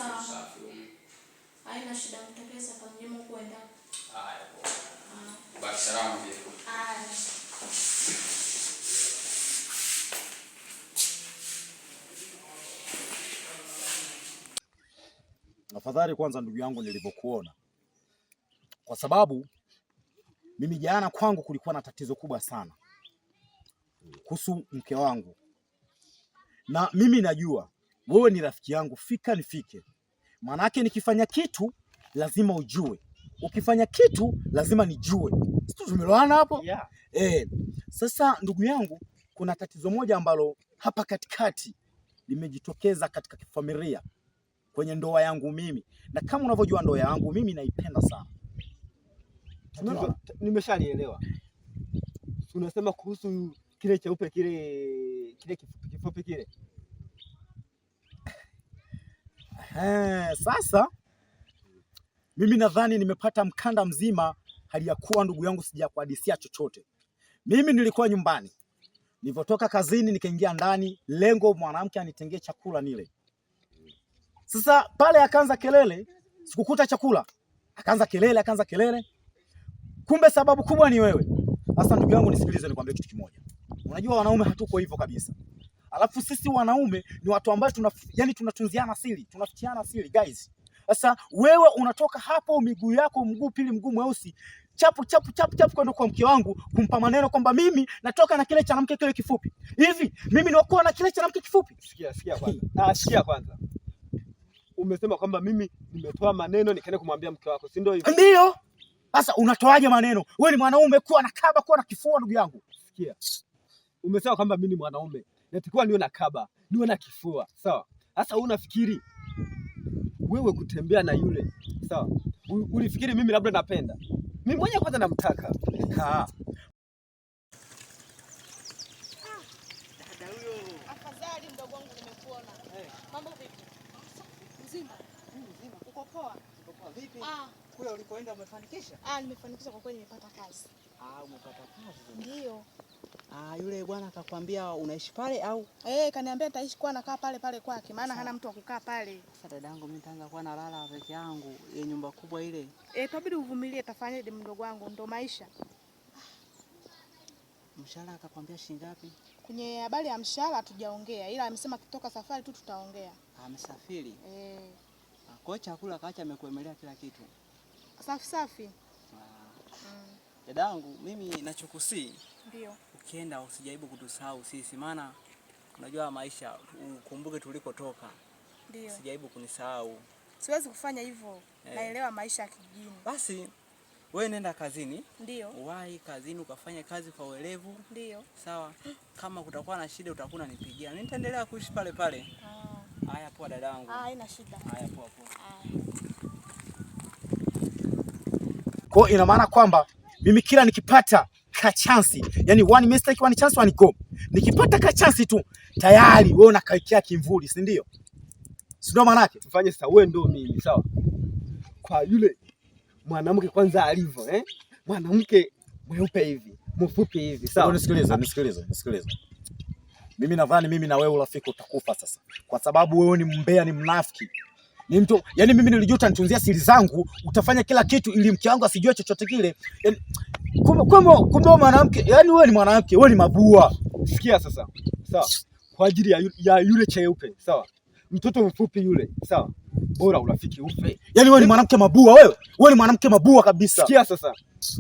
Sawa. Safi. Haina shida, nikutakia safari njema huko uendako. Haya poa. Baki salama pia. Haya. Afadhali kwanza ndugu yangu nilivyokuona, kwa sababu mimi jana kwangu kulikuwa na tatizo kubwa sana kuhusu mke wangu, na mimi najua wewe ni rafiki yangu, fika nifike. Maanake nikifanya kitu lazima ujue, ukifanya kitu lazima nijue, si tumeelewana hapo? Yeah. Sasa ndugu yangu, kuna tatizo moja ambalo hapa katikati limejitokeza katika familia kwenye ndoa yangu mimi, na kama unavyojua ndoa yangu mimi naipenda sana. Tatizo nimeshalielewa. Unasema kuhusu kile cheupe kile kifupi kifupi kile. Sasa mimi nadhani nimepata mkanda mzima, hali ya kuwa ndugu yangu sijakuhadisia chochote. Mimi nilikuwa nyumbani, nilivyotoka kazini nikaingia ndani, lengo mwanamke anitengee chakula nile. Sasa pale akaanza kelele, sikukuta chakula, akaanza kelele, akaanza kelele, kumbe sababu kubwa ni wewe. Sasa ndugu yangu, nisikilize, nikwambie kitu kimoja. Unajua wanaume hatuko hivyo kabisa. Alafu sisi wanaume ni watu ambao tuna, yani tunatunziana siri, tunafichiana siri guys. Sasa wewe unatoka hapo miguu yako mguu pili mguu mweusi chapu chapu chapu chapu kwenda kwa mke wangu kumpa maneno kwamba mimi natoka na kile cha mke kile kifupi. Hivi mimi niwakuwa na kile cha mke kifupi? Sikia, sikia kwanza. Ah, sikia kwanza. Umesema kwamba mimi nimetoa maneno nikaenda kumwambia mke wako, si ndio hivyo? Ndio. Sasa unatoaje maneno? Wewe ni mwanaume, kuwa na kaba, kuwa na kifua ndugu yangu. Sikia. Umesema kwamba mimi ni mwanaume, natakiwa niwe na kaba, niwe na kifua, sawa? Sasa wewe unafikiri wewe kutembea na yule, sawa? Ulifikiri mimi labda napenda? Mimi mwenyewe kwanza namtaka. Ha. Dada huyo. Afadhali mdogo wangu nimekuona. Mambo vipi? Mzima? Mzima. Uko poa? Uko poa vipi? Ah, Kule ulikoenda umefanikisha? Nimefanikisha kwa kweli, nimepata kazi. Ah, umepata kazi. Ndio. Ah, yule bwana akakwambia unaishi pale au? Kaniambia nitaishi kwa nakaa pale pale kwake, maana hana mtu wa kukaa pale. Sasa dadangu, mimi nitaanza kuwa nalala peke yangu, ile nyumba kubwa ile. Itabidi uvumilie, tafanyaje mdogo wangu, ndo maisha. Mshahara akakwambia shilingi ngapi? Kwenye habari ya mshahara hatujaongea, ila amesema kitoka safari tu tutaongea. Amesafiri. Ah, kwa hiyo chakula kaacha amekuemelea kila kitu. Safi safi. Dadangu, mimi nachokusii, Ndio. ukienda usijaribu kutusahau sisi, maana unajua maisha, ukumbuke tulikotoka. Ndio. Usijaribu kunisahau. Siwezi kufanya hivyo. Naelewa maisha ya kijijini. Basi wewe nenda kazini. Ndio. Uwahi kazini ukafanye kazi kwa uelevu. Ndio. Sawa. Kama kutakuwa na shida utakuwa unanipigia. Mimi nitaendelea kuishi pale pale. Haya poa dadangu. Haina shida. Haya poa poa. Kwa hiyo ina maana kwamba mimi kila nikipata ka chance, yani one mistake one chance one go. Nikipata ka chance tu tayari wewe unakaikia kimvuli, si ndio? Si ndio maana yake? Tufanye sasa, wewe ndio mimi, sawa? Kwa yule mwanamke kwanza alivyo, eh? Mwanamke mweupe hivi, mfupi hivi, sawa? Nisikilize, nisikilize, nisikilize. Mimi nadhani mimi na wewe urafiki utakufa sasa. Kwa sababu wewe ni mbea, ni mnafiki. Ni mtu, yani mimi nilijua utanitunzia siri zangu, utafanya kila kitu ili mke wangu asijue chochote kile. Yani, kumbe wewe mwanamke, yani wewe ni mwanamke, wewe ni mabua. Sikia sasa. Sawa. Kwa ajili ya yule cheupe, sawa? Mtoto mfupi yule, sawa? Bora urafiki ufe. Yani wewe ni mwanamke mabua wewe. Wewe ni mwanamke mabua kabisa. Sikia sasa.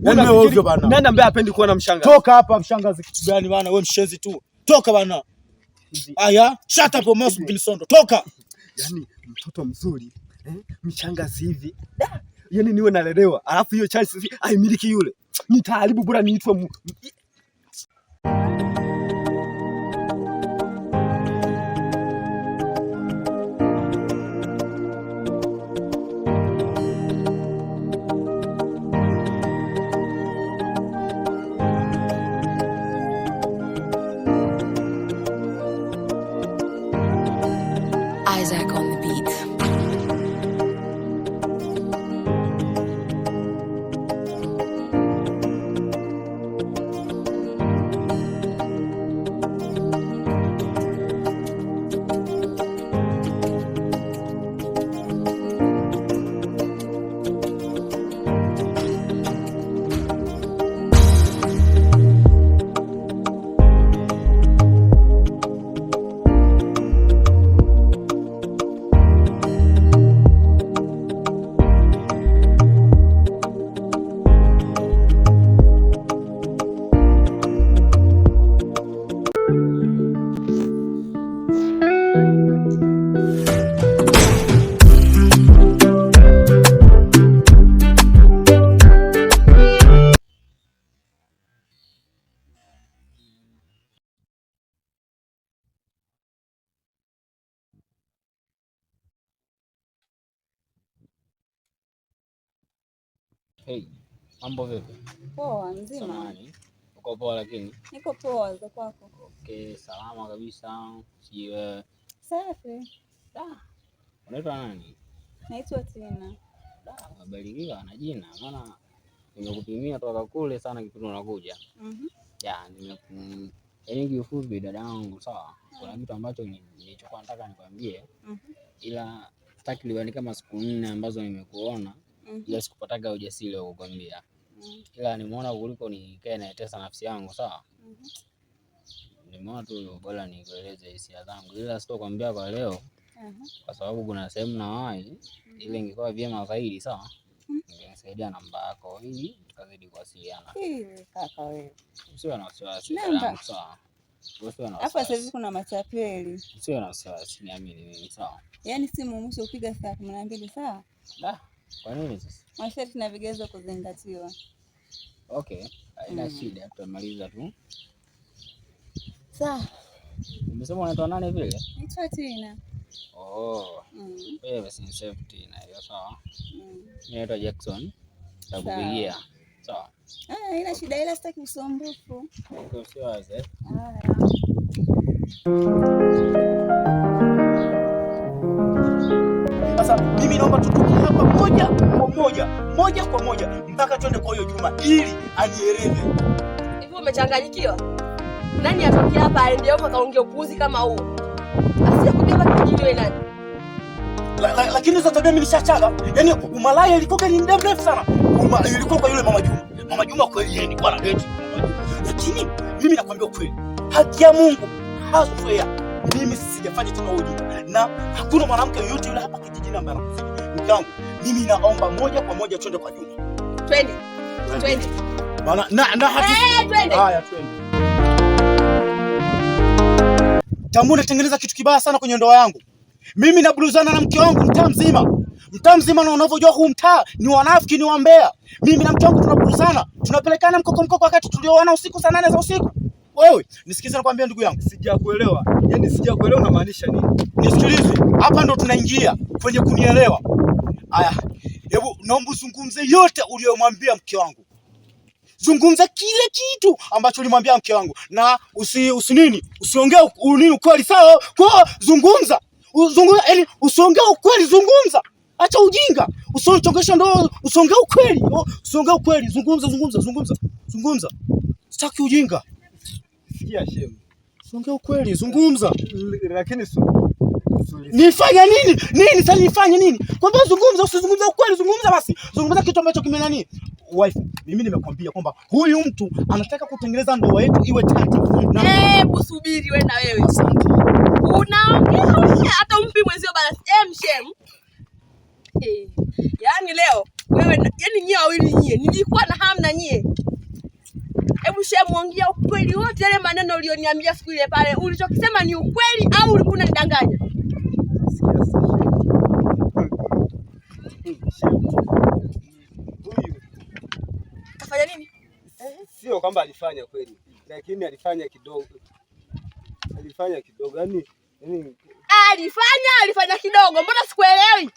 Yani wewe ovyo bana. Nani ambaye hapendi kuwa na mshangazi? Toka hapa mshangazi kitu gani bana? Wewe mshenzi tu. Toka bana. Aya, shut up Moss Msondo. Toka. Yani mtoto mzuri, mshangazi hivi. Da, yani niwe nalelewa, alafu hiyo chance aimiliki yule. Nitaharibu, bora niitwe Isaac on the beat. Hey, mambo vipi? Poa, mzima. Samahani. Uko poa lakini? Niko poa, za kwako? Okay, salama kabisa. Sijui wewe. Safi. Da. Unaitwa nani? Naitwa Tina. Da, umebarikiwa na jina maana nimekupimia toka kule sana kipindi unakuja. Ya, yaani kiufupi dadangu, sawa. Kuna kitu ambacho nilichokuwa nataka nikwambie. Ila takriban kama siku 4 ambazo nimekuona, ila sikupataga ujasiri wa kukwambia. Ila nimeona kuliko nikae naitesa nafsi yangu, sawa. Nimeona tu bora nikueleze hisia zangu, ila sitokwambia kwa leo kwa sababu kuna sehemu nawahi, ile ingekuwa vyema zaidi, sawa. Ningenisaidia namba yako ili tukazidi kuwasiliana. Hii kaka wewe. Usiwe na wasiwasi, Namba. dadangu, sawa. Usiwe na Hapa sasa hivi wasiwasi. kuna matapeli. Usiwe na wasiwasi, niamini mimi, sawa. Yaani simu mwisho upiga saa 12, sawa? Da, kwa nini sasa? Masharti na vigezo kuzingatiwa. Okay, haina shida, tutamaliza tu. Sawa. Umesema unaitwa nani vile? Naitwa Tina. Oh, wewe si safety na hiyo, sawa. Mimi naitwa Jackson. Nitakupigia. Sawa. Ah, haina shida ila sitaki usumbufu. Okay, usiwaze. Haya. Sasa mimi naomba tutoke hapa moja kwa moja, moja kwa moja mpaka twende kwa huyo Juma ili anieleze. Hivi umechanganyikiwa? Nani atoke hapa aende huko akaongea upuuzi kama huo? Asije kuja hapa kijijini wewe nani? Lakini hizo tabia mimi nishachaga. Yaani umalaya ilikuwa ni muda mrefu sana. Ilikuwa kwa yule Mama Juma. Mama Juma kweli yeye nilikuwa na date Mama Juma. Lakini mimi nakwambia ukweli. Haki ya Mungu haswea. Mimi sijafanya tena ujinga. Na hakuna mwanamke yoyote yule hapa kijijini ambaye anakuzidi. Mke wangu, mimi naomba moja kwa moja twende kwa Juma. Twende. Twende. Maana na hatu Twende. Haya, twende. Tamu, natengeneza kitu kibaya sana kwenye ndoa yangu. Mimi nabuluzana na mke wangu mtaa mzima. Mtaa mzima, na unavyojua huu mtaa ni wanafiki, ni wambea. Mimi na mke wangu tunabuluzana, tunapelekana mkoko mkoko wakati tulioana usiku saa 8 za usiku. Wewe, nisikize nakwambia ndugu yangu. Sijakuelewa. Yaani sijakuelewa unamaanisha nini? Nisikilize. Hapa ndo tunaingia kwenye kunielewa. Aya, hebu naomba uzungumze yote uliyomwambia mke wangu. Zungumza kile kitu ambacho ulimwambia mke wangu na usi nini? Usiongee nini ukweli, sawa? Kwa zungumza. Uzungumza, yaani usiongee ukweli, zungumza. Acha ujinga. Usichongeshe ndoa, usiongee ukweli. Usiongee ukweli, zungumza, zungumza, zungumza. Zungumza. Sitaki ujinga. Sikia shemu. Usiongee ukweli, zungumza. Lakini Nifanye nini? Nini sasa nifanye nini? Kwamba zungumza, usizungumze ukweli, zungumza basi. Zungumza kitu ambacho kimenani. Wife, mimi nimekwambia kwamba huyu mtu anataka kutengeneza ndoa yetu iwe tata. Na Hebu subiri wewe na wewe. Asante. Unaongea wewe hata umpi mwenzio balance. Mshem. Yaani leo wewe yaani nyie wawili nyie, nilikuwa na hamu na nyie. Hebu Shem, ongea ukweli wote yale maneno ulioniambia siku ile pale. Ulichokisema ni ukweli au ulikuwa unanidanganya? Sikia sasa. Shem. Huyu Kafanya nini? sio kwamba alifanya kweli, lakini alifanya kidogo. Alifanya kidogo. Yaani Alifanya kidogo. Mbona sikuelewi?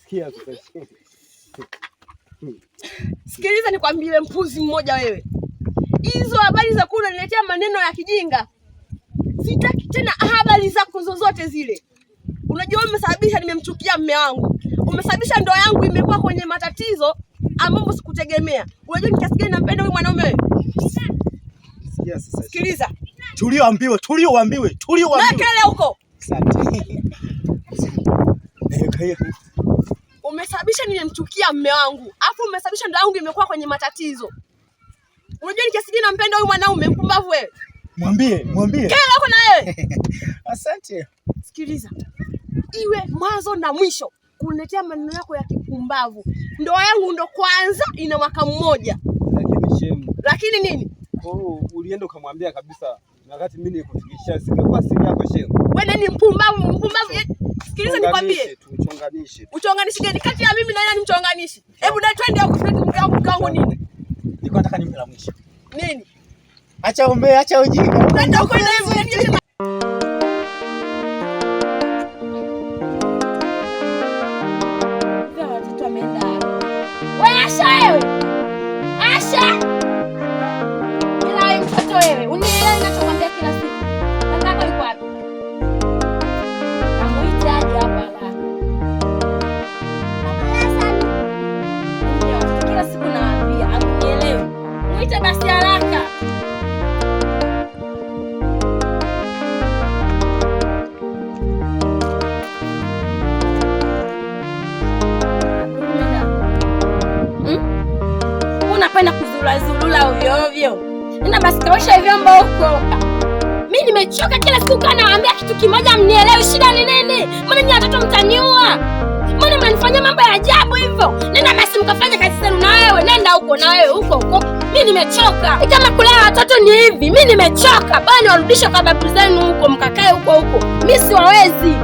Sikia sasa. Sikiliza nikwambie, mpuzi mmoja wewe. Hizo habari za kuwa unaniletea maneno ya kijinga, sitaki tena habari zako zozote zile. Unajua umesababisha nimemchukia mume wangu. Umesababisha ndoa yangu imekuwa kwenye matatizo ambayo sikutegemea. Unajua ni kiasi gani nampenda huyu mwanaume wewe? Sikia sasa. Sikiliza. Tulioambiwe, tulioambiwe, tulioambiwe. Na kele huko. Asante. Umesababisha nimemchukia mume wangu. Alafu umesababisha ndoa yangu imekuwa kwenye matatizo. Unajua ni kiasi gani nampenda huyu mwanaume mpumbavu wewe? Mwambie, mwambie. Kele huko na wewe. Asante. Sikiliza. Iwe mwanzo na mwisho kuniletea maneno yako ya kipumbavu. Ndoa yangu ndo kwanza ina mwaka mmoja. Lakini shemu. Lakini nini? Kwa hiyo ulienda ukamwambia kabisa na wakati mimi nilikufikishia singekuwa siri yako shemu. Wewe ni mpumbavu, mpumbavu. Sikiliza nikwambie. Tuchonganishe. Uchonganishi gani kati ya mimi na yeye ni mchonganishi? Hebu na twende huko twende mke wangu, mke wangu nini? Nilikuwa nataka nimpe la mwisho. Nini? Acha umbea, acha ujinga. Twende huko na hivi. Nenda basi kaosha vyombo huko. Mimi nimechoka kila siku kana nawaambia kitu kimoja mnielewi, shida ni nini? Mbona nyinyi watoto mtaniua? Mbona mnanifanyia mambo ya ajabu hivyo? Nenda basi mkafanye kazi zenu, na wewe nenda huko, na wewe huko huko. Mimi nimechoka. Kama kulea watoto ni hivi, mimi nimechoka. Bwana warudishe kwa babu zenu huko, mkakae huko huko. Mimi siwawezi.